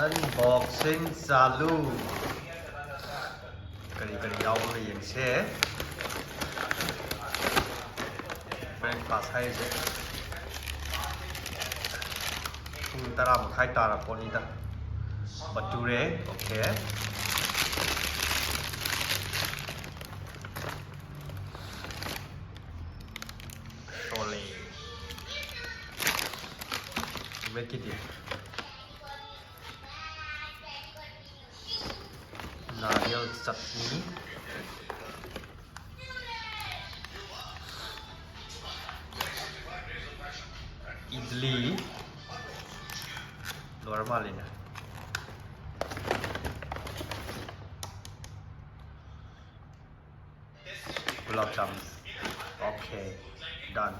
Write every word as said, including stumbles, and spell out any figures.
Unboxing ꯆꯥꯂꯨ꯫ ꯀꯔꯤ ꯀꯔꯤ ꯌꯥꯎꯕꯅꯣ ꯌꯦꯡꯁꯦ꯫ Breakfast ꯍꯥꯏꯔꯤꯁꯦ ꯄꯨꯡ ꯇꯔꯥ ꯃꯈꯥꯏ ꯇꯥꯔꯄꯣꯠꯅꯤꯗ꯫ ꯕꯇꯨꯔꯦ꯫ Okay꯫ ꯁꯣꯂꯦ꯫ ꯃꯦꯠꯀꯤꯗꯤ ꯅꯥꯔꯤꯌꯦꯜ ꯆꯠꯅꯤ꯫ ꯏꯗꯂꯤ ꯂꯣꯏꯔ ꯃꯥꯜꯂꯤꯅꯦ꯫ ꯒꯨꯂꯥꯞ ꯖꯥꯃꯨꯟ꯫ Okay, done꯫